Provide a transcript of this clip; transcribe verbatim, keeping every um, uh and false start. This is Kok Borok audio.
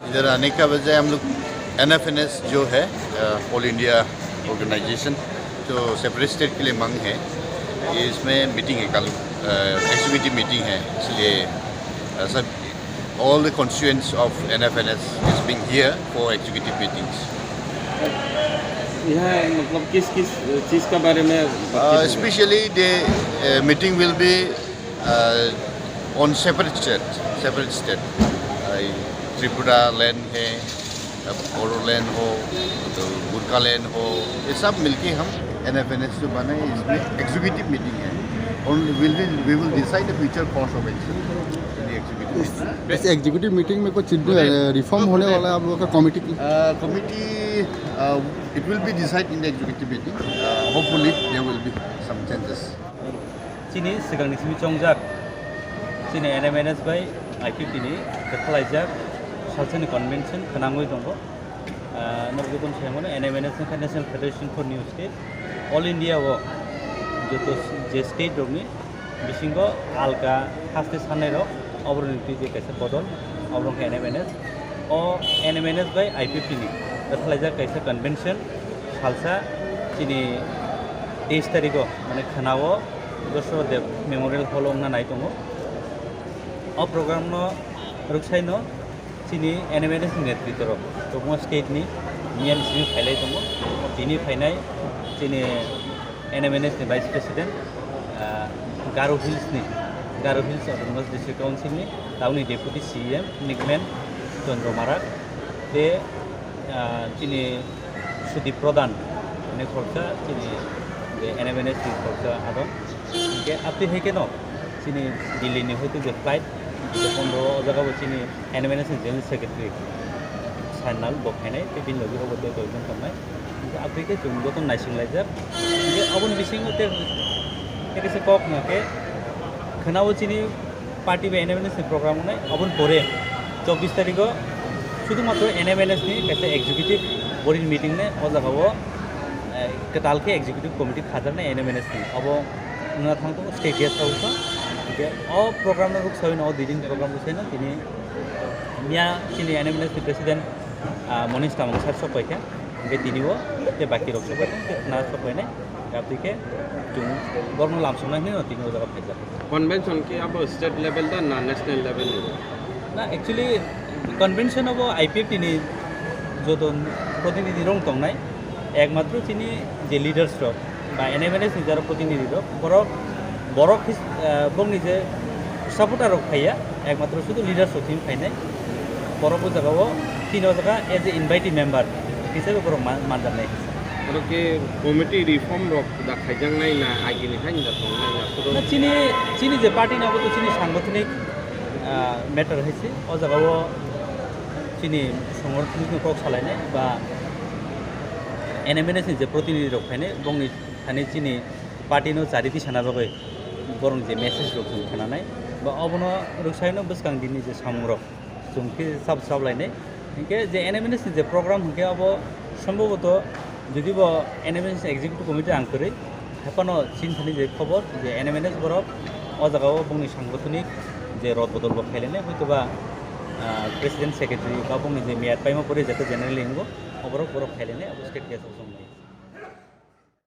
इधर आने का वजह हम लोग एनएफएनएस जो है, ऑल इंडिया ऑर्गेनाइजेशन, जो सेपरेट स्टेट के लिए मांग है, ये इसमें मीटिंग है कल, एग्जीक्यूटिव मीटिंग है, इसलिए, अ, सब, all the constituents of N F N S is being here for executive meetings. यह मतलब किस किस चीज़ का बारे में बातचीत होगी? Specially the meeting will be on separate state, separate state. Tripura land है, बोडो लैंड हो, तो गुरखा लैंड हो, ये सब मिलके हम एनएफएनएस जो बने, इसमें एग्जीक्यूटिव मीटिंग है। और we will, we will decide the future course of action in the executive meeting. इस एग्जीक्यूटिव मीटिंग में कुछ रिफॉर्म होने वाला है आप लोगों का कमेटी की? Committee, it will be decide in the executive meeting. Hopefully there will be some changes. Chini swkangni simi chongjak, chini N M N S bai I P F T ni kwthalaijak salsani convention khwnangwi tongo. Ah, norok jotono sai mano, N M N S wngkha National Federation for New State. All India o joto je state rokni bisingo alka haste sanai rok, oboroni twi je kaisa bodol, obo wngkha N M N S. O N M N S bai I P F T ni kwthalaijak kaisa convention salsa chini teis tarigo, mane khwnao Joshua Deb Memorial Hall o wngna nai tongo. O program no rwksaino chini N M N S ni netritw rok, kwbangma state ni, Miya ni simi phailai tongo. Tini phainai chini N M N S ni Vice President, ah, Garo Hills ni, Garo Hills Autonomous District Council ni, tamoni Deputy C E M Nikmen Chandra Marak, tei, ah, chini Sudip Pradhan, hwnwi khoroksa chini je N M N S ni khoroksa adon. Hinkhe abtwi hai kheno chini Delhi ni hoito je flight, je pondro o jaga bo chini N M N S ni General Secretary Sainal bo phainai, tei bini logi rogo tei koi jon tongnai. Hinkhe abtwi khe chwng joto naising laijak. Hinkhe aboni bisingo tei, tei kaisa kok hwnkhe khwnao chini party bai N M N S ni program wngnai, aboni pore chobbish tarigo sudhumatro N M N S ni kaisa executive body ni meeting nai o jaga o, eh, kwtal khe executive committee khajaknai N M N S ni. Abo wngna thang tongo state guest house o. Hinkhe o program no rwksawi no, o dui din program rwksawi no tini miya chini N M N S ni president, ah, Monish Tamung sir sok pai kha. Hinkhe tini o tei baki rok sok pai kha, tei khna sok pai nai. Abtwi khe chwng borokno lamsoknai hinwi tini o jaga phaijak. Convention khe abo state level da na national level ni? Na, actually convention abo I P F T ni joto protinidhi rok tongnai, ekmatro chini je leaders rok ba N M N S ni jara protinidhi rok, borok, borok his-, ah, bongni je supporter rok phaiya, ekmatro sudu leaders rok chini phainai. Borok o jaga o tini o jaga as a invitee member hisabe borok ma-, manjaknai. Oro khe committee reform rok da khaijaknai na agini hai da tongnai na phuru? Na, chini, chini je party ni abo to chini sangathanik, ah, matter hai se. O jaga o chini songorthani kok salainai ba N M N S ni je protinidhi rok phainai, bongni thani chini party no chariti sana bagwi borok je message rok chwng khnanai ba obono rwksaino bwskang dini je samung rok chwng khe sab sab lainai. Hinkhe je N M N S ni je program hinkhe abo sombhoboto jodi bo N M N S ni executive committee ang kwrwi, hai phano chini thani je khobor je N M N S borok o jaga o bongni sangathanik je rod bodol bo khailainai, hoitoba, ah, president secretary ba bongni je miyat paima pore jete general hingo, oborok borok khailainai abo state guest house o wngnai.